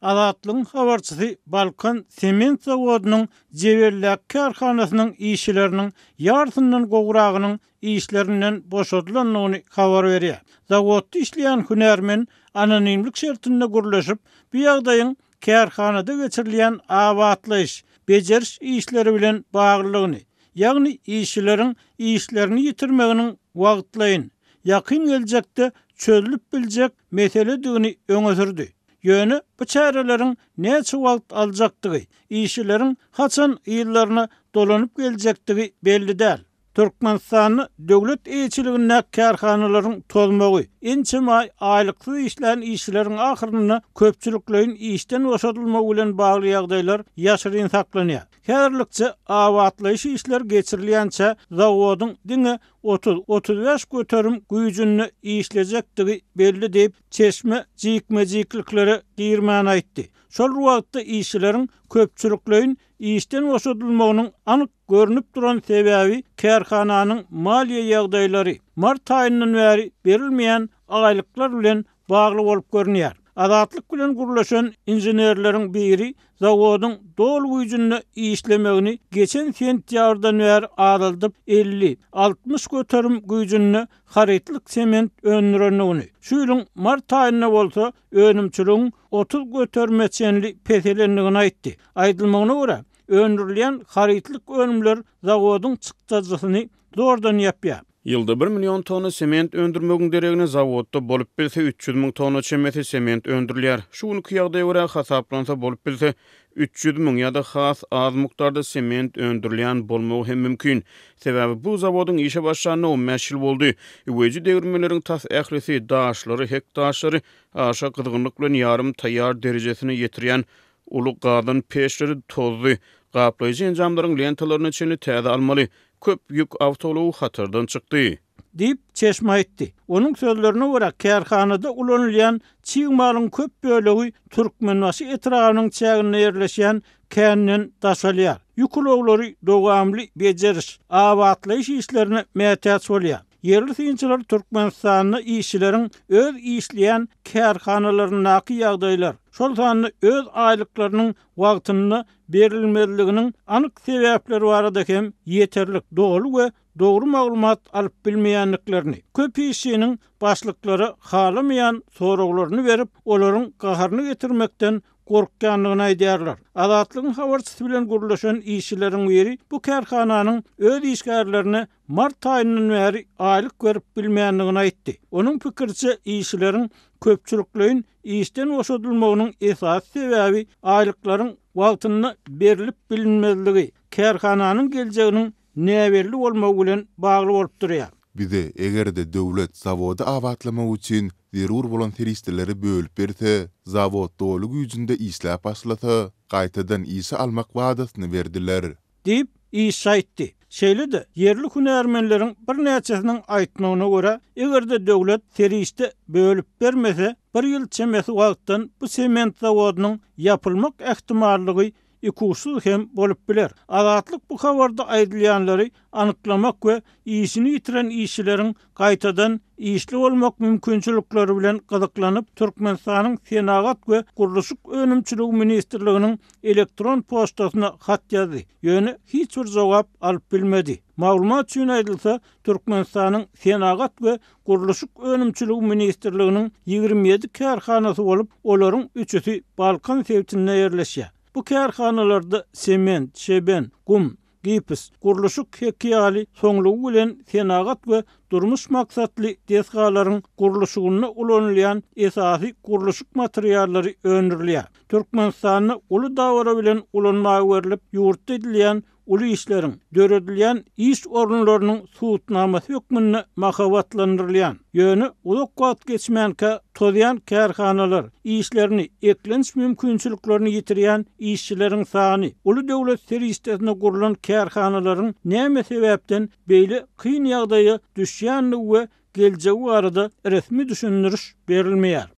Azatlygyň habarçysy Balkan sement zawodynyň Jebeldäki kärhanasynyň işçileriniň ýarysyndan gowragynyň işlerinden boşadylandygyny habar berýär. Zawodda işleýän hünärmen anonimlik şertinde gürleşip, bu ýagdaýyň kärhanada geçirilýän abatlaýyş, bejeriş işleri bilen baglydygyny, ýagny işçileriň işlerini ýitirmeginiň wagtlaýyn, ýakyn geljekde çözlüp biljek meseledigini öňe sürdi. Ýöne bu çäreleriň näçe wagt aljakdygy, işçileriň haçan yzlaryna dolanyp geljekdigi belli däl. Türkmenistanda döwlet eýeçiligindäki kärhanalaryň tozmagy, ençeme aý aýlyksyz işlän işçileriň ahyrynda köpçülikleýin işden boşadylmagy bilen bagly ýagdaýlar ýaşyryn saklanýar. Häzirlikçe abatlaýyş işleri geçirilýänçä zawodyň diňe 30, 35 göterim güýjünde işlejekdigi belli diýip, çeşme jikme-jikliklere girmän aýtdy. Şol bir wagtda işçileriň köpçülikleýin işden boşadylmagynyň anyk Görnüp duran sebäbi kärhananyň maliýe ýagdaýlary mart aýyndan bäri berilmeýän aýlyklar bilen bagly bolup görünýär. Azatlyk bilen gürleşen inženerleriň biri zawodyň doly güýjünde işlemegini geçen sentýabrdan bäri azaldyp 50, 60 göterim güýjünde harytlyk sement öndürendigini, şu ýylyň mart aýynda bolsa önümçiligiň 30 göterime çenli peselendigini aýtdy. Aýdylmagyna görä, Öndürilýän harytlyk önümler zawodyň çykdajysyny zordan ýapýar. Ýylda bir million tonna sement öndürmegiň deregine zawodda bolup bilse 300 müň tonna çemesi sement öndürilýär. Şu günki ýagdaýa görä hasaplansa bolup bilse 300 müň ýa-da has az mukdarda sement öndürilýän bolmagy hem mümkin. Sebäbi bu zawodyň işe başlanyna on bäş ýyl boldy. Üweýji degirmenleriň tas ählisi daşlary, hek daşlary aşa gyzgynlyk bilen ýarym taýýar derejesine ýetirýän Uly gazan peçleri tozdy. Gaplaýjy enjamlaryň lentalaryna çenli täze almaly. Köp ýük awtoulagy hatardan çykdy. Diýip, çeşme aýtdy. Onuň sözlerine görä, kärhanada ulanylýan çig malyň köp bölegi Türkmenbaşy etrabynyň çäginde ýerleşýän känden daşalýar. Ýük ulaglary dowamly bejeriş, abatlaýyş işlerine mätäç bolýar. Ýerli synçylar Türkmenistanda işçileriň öz işleýän kärhanalaryndaky ýagdaýlar, şol sanda öz aýlyklarynyň wagtynda berilmezliginiň anyk sebäpleri barada hem ýeterlik doly we dogry maglumat alyp bilmeýändiklerini, köp işçiniň başlyklara halamaýan soraglaryny berip, olaryň gaharyny getirmekden gorkýandygyny aýdýarlar. Azatlygyň habarçysy bilen gürleşen işçileriň biri bu kärhananyň öz işgärlerine mart aýyndan bäri aýlyk berip bilmändigini aýtdy. Onuň pikiriçe, işçileriň köpçülikleýin işden boşadylmagynyň esasy sebäbi aýlyklaryň wagtynda berlip bilinmezligi, kärhananyň geljeginiň näbelli bolmagy bilen bagly bolup durýar. Bize eger-de döwlet zawody abatlamak üçin zerur bolan serişdeleri bölüp berse, zawod doly güýjünde işläp başlasa, gaýtadan işe almak wadasyny berdiler. Diýip, işçi aýtdy. Şeýle-de, ýerli hünärmenleriň birnäçesiniň aýtmagyna görä, eger-de döwlet serişde bölüp bermese, bir ýyl çemesi wagtdan bu sement zawodynyň ýapylmak ähtimallygy ikuçsuz hem bolup biler. Azatlyk bu habarda aýdylýanlary anyklamak we işini ýitiren işçileriň gaýtadan işli bolmak mümkinçilikleri bilen gyzyklanyp, Türkmenistanyň Senagat we gurluşyk önümçiligi ministrliginiň elektron poçtasyna hat ýazdy, ýöne hiç bir jogap alyp bilmedi. Maglumat üçin aýdylsa, Türkmenistanyň Senagat we gurluşyk önümçiligi ministrliginiň 27 kärhanasy bolup, olaryň üçüsi Balkan sebitinde ýerleşýär. Bu kärhanalarda sement, şeben, gum, gips, gurluşyk heki ýaly soňlugy bilen senagat we durmuş maksatly desgalaryň gurluşygynda ulanylýan esasy gurluşyk materiallary öndürilýär. Türkmenistanda uly dabara bilen ulanmaga berlip, ýurtda edilýän uly işleriň, döredilýän iş orunlarynyň subutnamasy hökmünde mahabatlandyrylýan, ýöne uzak wagt geçmänkä tozýan kärhanalar, işlerini, eklenç mümkinçiliklerini ýitirýän işçileriň sany, uly döwlet serişdesine gurlan kärhanalaryň näme sebäpden beýle kyn ýagdaýa düşýändigi we geljegi barada resmi düşündiriş berilmeýär.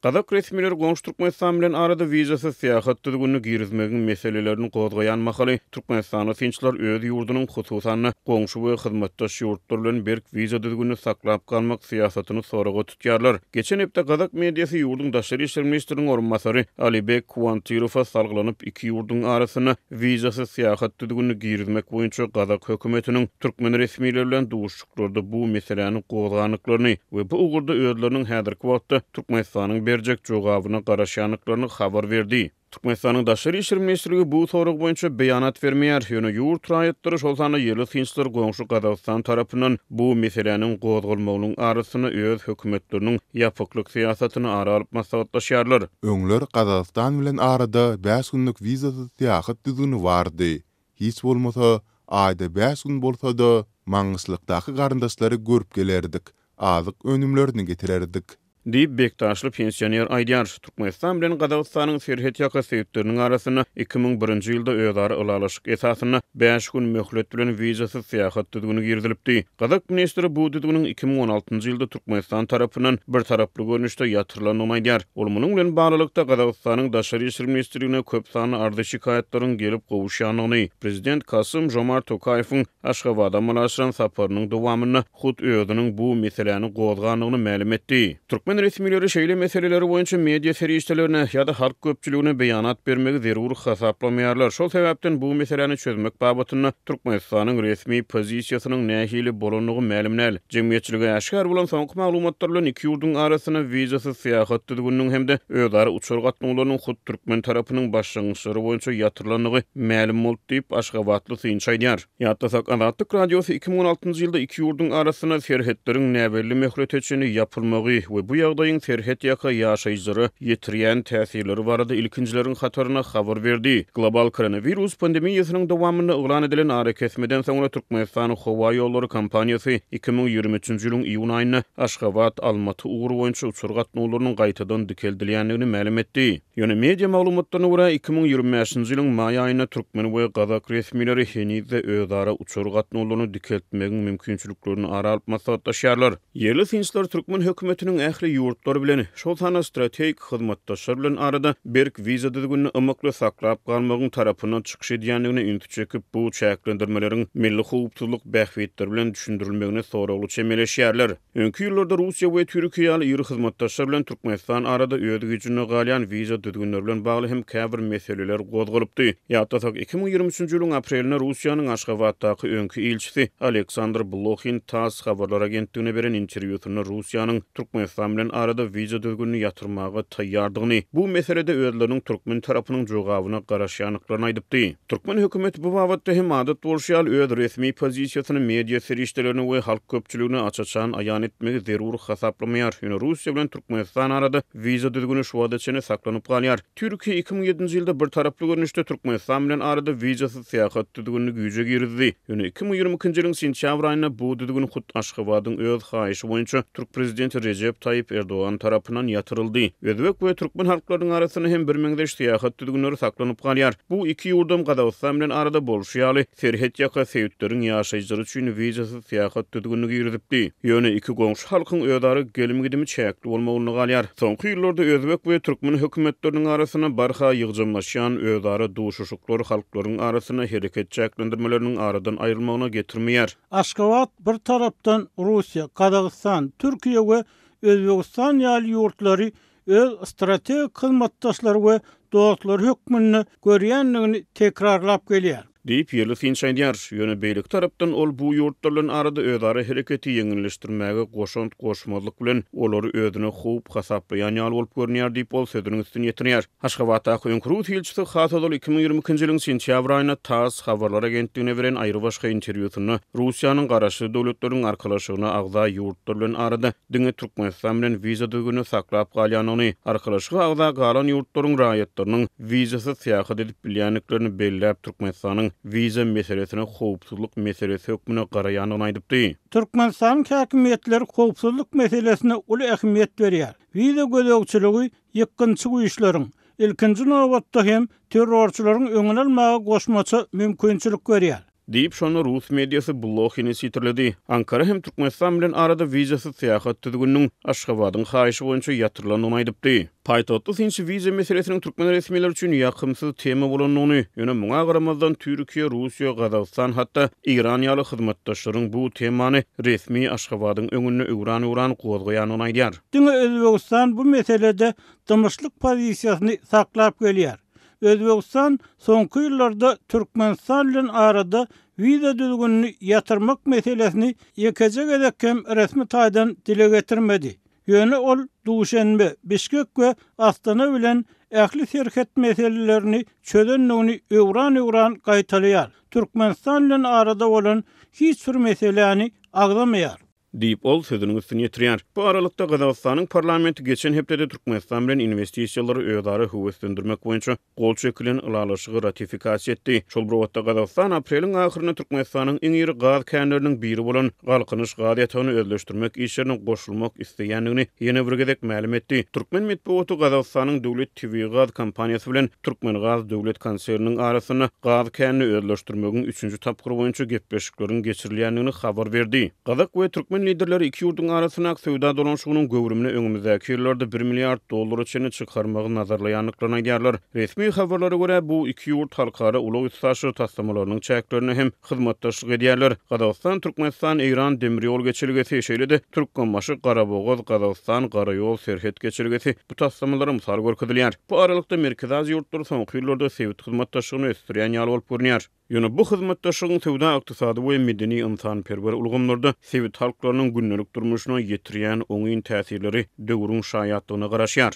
Gazak resmileri goňşy Türkmenistan bilen arada wizasyz syýahat düzgünini girizmegiň meselelerini gozgaýan mahaly, türkmenistanly synçylar öz ýurdunyň, hususan-da, goňşy we hyzmatdaş ýurtlar bilen berk wiza düzgünini saklap galmak syýasatyny soraga tutýarlar. Geçen hepde gazak mediasy ýurduň daşary işler ministriniň orunbasary Alibek Kuwantyrowa salgylanyp, iki ýurduň arasynda wizasyz syýahat düzgünini girizmek boýunça gazak hökümetiniň türkmen resmileri bilen duşuşyklarda bu meseläni gozgandyklaryny we bu ugurda özleriniň häzirki wagtda Türkmenistanyň berjek jogabyna garaşýandyklaryny habar berdi. Türkmenistanyň Daşary işler ministrligi bu sorag boýunça beýanat bermeýär, ýöne ýurt raýatlary, şol sanda ýerli synçylar goňşy Gazagystan tarapyndan bu meseläniň gozgalmagynyň arasynda öz hökümetleriniň ýapyklyk syýasatyny ara alyp maslahatlaşýarlar. Öňler Gazagystan bilen arada bäş günlük wizasyz syýahat düzgüni bardy. Hiç bolmasa, aýda bäş gün bolsa-da, Maňgyşlakdaky garyndaşlary görüp gelerdik, azyk önümlerini getirerdik. Diýip, bekdaşly pensioner aýdýar. Türkmenistan bilen Gazagystanyň serhetýaka sebitleriniň arasynda 2001-nji ýylda özara ylalaşyk esasynda bäş gün möhlet bilen wizasyz syýahat düzgüni girizilipdi. Gazak ministri bu düzgüniň 2016-njy ýylda Türkmenistan tarapyndan birtaraply görnüşde ýatyrylandygyny aýdýar. Ol munuň bilen baglylykda Gazagystanyň Daşary işler ministrligine köp sanly arza-şikaýatlaryň gelip gowuşýandygyny, prezident Kasym-Žomart Tokaýewiň Aşgabada amala aşyran saparynyň dowamynda hut özüniň bu meseläni gozgandygyny mälim etdi. Türkmen resmileri şeýle meseleler boýunça media serişdelerine ýa-da halk köpçüligine beýanat bermegi zerur hasaplamaýarlar. Şol sebäpden bu meseläni çözmek babatynda Türkmenistanyň resmi pozisiýasynyň nähili bolandygy mälim däl. Jemgyýetçilige äşgär bolan soňky maglumatlar bilen iki ýurduň arasynda wizasyz syýahat düzgüniniň hem-de özara uçar gatnawlarynyň hut türkmen tarapynyň başlangyçlary boýunça ýatyrylandygy mälim boldy diýip, aşgabatly synçy aýdýar. Ýatlasak, Azatlyk Radiosy 2016-njy ýylda iki ýurduň arasynda serhetleriň näbelli möhlete çenli ýapylmagy we bu ýagdaýyň serhet ýaka ýaşaýjylara ýetirýän täsirleri barada ilkinjileriň hatarynda habar berdi. Global koronawirus pandemiýasynyň dowamynda yglan edilen arakesmeden soňra Türkmenistan howaýollary kompaniýasy 2023-nji ýylyň iýun aýynda Aşgabat, Almaty ugry boýunça uçar gatnawlarynyň gaýtadan dikeldilýändigini mälim etdi. Ýöne media maglumatlaryna görä, 2025-nji ýylyň maý aýynda türkmen we gazak resmileri heniz-de özara uçar gatnawlaryny dikeltmegiň mümkinçiliklerini ara alyp maslahatlaşýarlar. Ýerli synçylar türkmen hökümetiniň ähli ýurtlar bilen, şol sanda strategik hyzmatdaşlar bilen arada berk wiza düzgünini ymykly saklap galmagyň tarapyndan çykyş edýändigine ünsi çekip, bu çäklendirmeleriň milli howpsuzlyk bähbitleri bilen düşündirilmegine soragly çemeleşýärler. Öňki ýyllarda Russiýa we Türkiýe ýaly iri hyzmatdaşlar bilen Türkmenistan arada öz güýjünde galýan wiza düzgünleri bilen bagly hem käbir meseleler gozgalypdy. Ýatlasak, 2023-nji ýylyň aprelinde Russiýanyň Aşgabatdaky öňki ilçisi Aleksandr Blohin tass habarlar agentligine beren interwýusynda Russiýanyň Türkmenistan bilen arada wiza düzgünini ýatyrmaga taýýardygyny, bu meselede özleriniň türkmen tarapynyň jogabyna garaşýandyklaryny aýdypdy. Türkmen hökümeti bu babatda hem adat bolşy ýaly öz resmi pozisiýasyny media serişdelerine we halk köpçüligine aç-açan aýan etmegi zerur hasaplamaýar. Ýöne Russiýa bilen Türkmenistan arada wiza düzgüni şu wagta çenli saklanyp galýar. Türkiýe 2007-nji ýylda bir taraply görnüşde Türkmenistan bilen arada wizasyz syýahat düzgünini güýje girizdi. Ýöne 2022-nji ýylyň sentýabr aýynda bu düzgün hut Aşgabadyň öz haýyşy boýunça Türk prezidenti Rejep Taýyp Erdogan tarapyndan ýatyryldy. Özbek we türkmen halklarynyň arasynda hem birmeňzeş syýahat düzgünleri saklanyp galýar. Bu iki ýurdam Gazagystan bilen arada bolşy ýaly, serhetýaka sebitleriň ýaşaýjylary üçin wizasyz syýahat düzgünini girizipdi. Ýöne iki goňşy halkyň özara gelim-gidimi çäkli bolmagynda galýar. Soňky ýyllarda özbek we türkmen hökümetleriniň arasynda barha ýygjamlaşýan özara duşuşyklar halklaryň arasynda hereket çäklendirmeleriniň aradan aýrylmagyna getirmeýär. Aşgabat bir tarapdan Russiýa, Gazagystan, Türkiýe we Özbegistan ýaly ýurtlary öz strategik hyzmatdaşlary we dostlary hökmünde görýändigini tekrarlap gelýär. Diýip, ýerli synçy aýdýar. Ýöne beýleki tarapdan ol bu ýurtlar bilen arada özara hereketi ýeňilleşdirmäge goşant goşmazlyk bilen, olary özüne howp hasaplaýan ýaly bolup görünýär diýip, ol sözüniň üstüni ýetirýär. Aşgabatdaky öňki rus ilçisi has ozal 2022-nji ýylyň sentýabr aýynda tass habarlar agentligine beren aýrybaşga interwýusynda Russiýanyň Garaşsyz Döwletleriň Arkalaşygyna agza ýurtlar bilen arada diňe Türkmenistan bilen wiza düzgünini saklap galýandygyny, Arkalaşyga agza galan ýurtlaryň raýatlarynyň wizasyz syýahat edip bilýändiklerini belläp, Türkmenistanyň wiza meselesine howpsuzlyk meselesi hökmünde garaýandygyny aýdypdy. Türkmenistanyň häkimiýetleri howpsuzlyk meselesine uly ähmiýet berýär. Wiza gözegçiligi ýykgynçy güýçleriň, ilkinji nobatda hem terrorçylaryň öňüni almaga goşmaça mümkinçilik berýär. Diýip, şonda rus mediasy Blohini sitirledi. Ankara hem Türkmenistan bilen arada wizasyz syýahat düzgüniniň Aşgabadyň haýyşy boýunça ýatyrylandygyny aýdypdy. Paýtagtly synçy wiza meselesiniň türkmen resmileri üçin ýakymsyz tema bolandygyny, ýöne muňa garamazdan Türkiýe, Russiýa, Gazagystan, hatda Eýran ýaly hyzmatdaşlaryň bu temany resmi Aşgabadyň öňünde öwran-öwran gozgaýandygyny aýdýar. Diňe Özbegistan bu meselede dymyşlyk pozisiýasyny saklap gelýär. Özbegistan soňky ýyllarda Türkmenistan bilen arada wiza düzgünini ýatyrmak meselesini ýekeje gezek hem resmi taýdan dile getirmedi. Ýöne ol Duşenbe, Bişkek we Astana bilen ähli serhet meselelerini çözendigini öwran-öwran gaýtalaýar, Türkmenistan bilen arada bolan hiç bir meseläni agzamaýar. Diýip, ol sözüniň üstüni ýetirýär. Bu aralykda, Gazagystanyň parlamenti geçen hepdede Türkmenistan bilen inwestisiýalary özara höweslendirmek boýunça gol çekilen ylalaşygy ratifikasiýa etdi. Şol bir wagtda, Gazagystan apreliň ahyrynda Türkmenistanyň iň iri gaz känleriniň biri bolan Galkynyş gaz ýatagyny özleşdirmek işlerine goşulmak isleýändigini ýene bir gezek mälim etdi. Türkmen metbugaty Gazagystanyň döwlet tebigy gaz kompaniýasy bilen Türkmengaz döwlet konserniniň arasynda gaz känini özleşdirmegiň üçünji tapgyry boýunça gepleşikleriň geçirilýändigini habar berdi. Gazak we türkmen liderleri iki ýurduň arasyndaky söwda dolanyşygynyň göwrümini öňümizdäki ýyllarda bir milliard dollara çenli çykarmagy nazarlaýandyklaryny aýdýarlar. Resmi habarlara görä, bu iki ýurt halkara ulag-üstaşyr taslamalarynyň çäklerinde hem hyzmatdaşlyk edýärler. Gazagystan, Türkmenistan, Eýran demir ýol geçelgesi, şeýle-de Türkmenbaşy, Garabogaz, Gazagystan gara ýol serhet geçelgesi bu taslamalara mysal görkezilýär. Bu aralykda, Merkezi Aziýa ýurtlary soňky ýyllarda sebit hyzmatdaşlygyny ösdürýän ýaly bolup görünýär. Ýöne bu hyzmatdaşlygyň söwda-ykdysady we medeni-ynsanperwer ulgamlarda sebit halklarynyň gündelik durmuşyna ýetirýän oňyn täsirleri döwrüň şaýatlygyna garaşýar.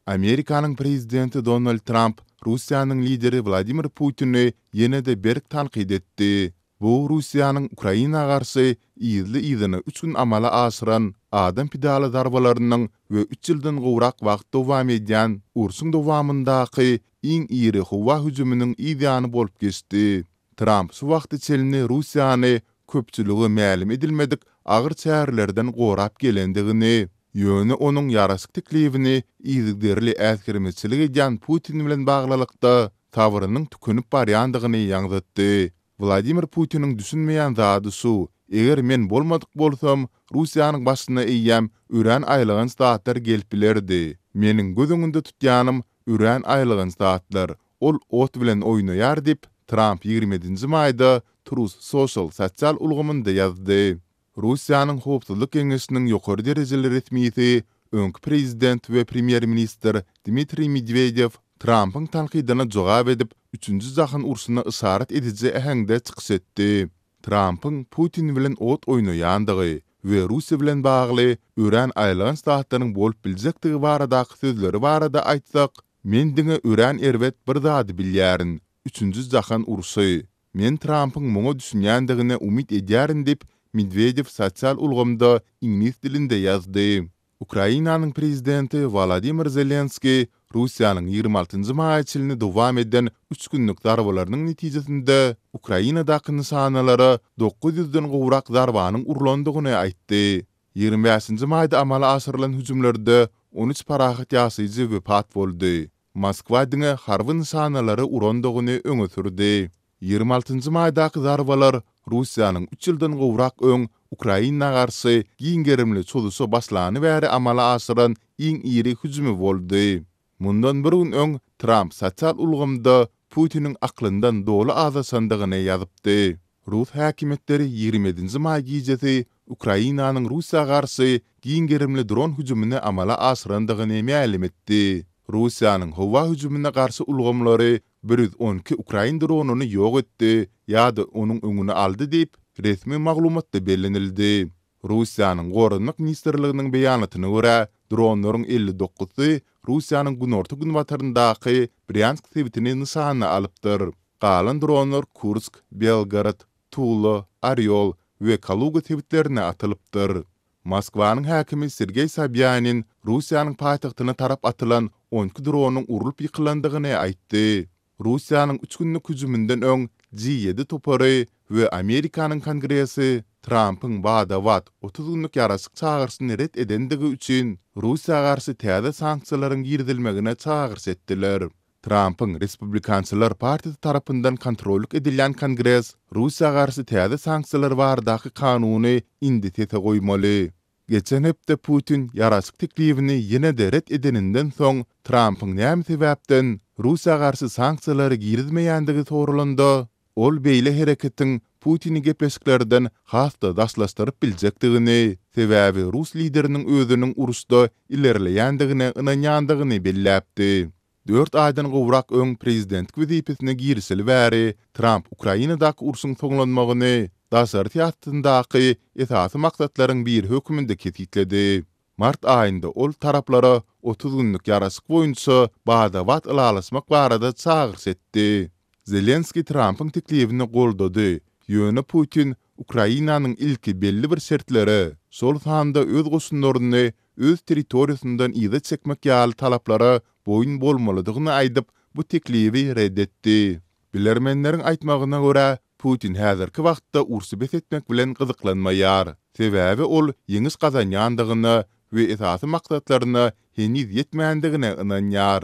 Amerikanyň prezidenti Donald Tramp Russiýanyň lideri Wladimir Putini ýene-de berk tankyt etdi. Bu Russiýanyň Ukraina garşy yzly-yzyna üç gün amala aşyran adam pidaly zarbalarynyň we üç ýyldan gowrak wagt dowam edýän urşuň dowamyndaky iň iri howa hüjüminiň yzýany bolup geçdi. Tramp şu wagta çenli Russiýany köpçülige mälim edilmedik agyr çärelerden gorap gelendigini, ýöne onuň ýaraşyk teklibini yzygiderli äsgermezçilik edýän Putin bilen baglylykda sabrynyň tükenip barýandygyny ýaňzytdy. Wladimir Putiniň düşünmeýän zady şu, eger men bolmadyk bolsam, Russiýanyň başyna eýýäm örän aýylganç zatlar gelip bilerdi. Meniň göz öňünde tutýanym örän aýylganç zatlar. Ol ot bilen oýnaýar diýip, Tramp 27 nji maýda Truth Social sosial ulgamynda ýazdy. Russiýanyň Howpsuzlyk geňeşiniň ýokary derejeli resmisi, öňki prezident we premýer-ministr Dmitriý Medwedew Trampyň tankydyna jogap edip, Üçünji jahan urşuna yşarat ediji äheňde çykyş etdi. Trampyň Putin bilen ot oýnaýandygy we Russiýa bilen bagly örän aýylganç zatlaryň bolup biljekdigi baradaky sözleri barada aýtsak, men diňe örän erbet bir zady bilýärin, Üçünji jahan urşy. Men Trampyň muňa düşünýändigine umyt edýärin diýip, Medwedew sosial ulgamda iňlis dilinde ýazdy. Ukrainanyň prezidenti Wolodymyr Zelenskiý Russiýanyň 26 njy maýa çenli dowam eden üç günlük zarbalarynyň netijesinde Ukrainadaky nyşanalara 900 den gowrak zarbanyň urlandygyny aýtdy. 25 nji maýda amala aşyrylan hüjümlerde 13 parahat ýaşaýjy wepat boldy. Moskwa diňe harby nyşanalary urandygyny öňe sürdi. 26 njy maýdaky zarbalar Russiýanyň üç ýyldan gowrak öň Ukraina garşy giň gerimli çozuşa başlany bäri amala aşyran iň iri hüjümi boldy. Mundan bir gün öň Tramp sosial ulgamda Putiniň aklyndan doly azaşandygyny ýazypdy. Rus häkimiýetleri 27 nji maý gijesi Ukrainanyň Russiýa garşy giň gerimli dron hüjümini amala aşyrandygyny mälim etdi. Russiýanyň howa hüjümine garşy ulgamlary 112 ukrain dronyny ýok etdi ýa-da onuň öňüni aldy diýip, resmi maglumatda bellenildi. Russiýanyň Goranmak ministrliginiň beýanatyna görä, dronlaryň 59-sy Russiýanyň günorta-günbataryndaky Brýansk sebitini nyşana alypdyr. Galan dronlar Kursk, Belgorod, Tula, Orýol we Kaluga sebitlerine atylypdyr. Moskwanyň häkimi Sergeý Sobýanin Russiýanyň paýtagtyna tarap atylan 12 dronyň urlup ýykylandygyny aýtdy. Russiýanyň üç günlük hüjüminden öň G ýedi topary we Amerikanyň Kongresi. Trampyň bada-bat 30 günlük ýaraşyk çagyryşyny ret edendigi üçin Russiýa garşy täze sanksiýalaryň girizilmegine çagyryş etdiler. Trampyň Respublikançylar partiýasy tarapyndan kontrollyk edilýän Kongres Russiýa garşy täze sanksiýalar baradaky kanuny indi sese goýmaly. Geçen hepde Putin ýaraşyk teklibini ýene-de ret edeninden soň, Trampyň näme sebäpden Russiýa garşy sanksiýalary girizmeýändigi soralanda, ol beýle hereketiň Putini gepleşiklerden has-da daşlaşdyryp biljekdigini, sebäbi rus lideriniň özüniň uruşda ilerleýändigine ynanýandygyny belläpdi. Dört aýdan gowrak öň prezidentlik wezipesine girişeli bäri Tramp Ukrainadaky urşuň soňlanmagyny daşary syýasatyndaky esasy maksatlaryň biri hökmünde kesgitledi. Mart aýynda ol taraplara 30 günlük ýaraşyk boýunça bada-bat ylalaşmak barada çagyryş etdi. Zelenskiý Trampyň teklibini goldady, ýöne Putin Ukrainanyň ilki belli bir şertlere, şol sanda öz goşunlaryny öz territoriýasyndan yza çekmek ýaly talaplara boýun bolmalydygyny aýdyp, bu teklibi ret etdi. Bilermenleriň aýtmagyna görä, Putin häzirki wagtda urşy bes etmek bilen gyzyklanmaýar. Sebäbi ol ýeňiş gazanýandygyna we esasy maksatlaryna heniz ýetmändigine ynanýar.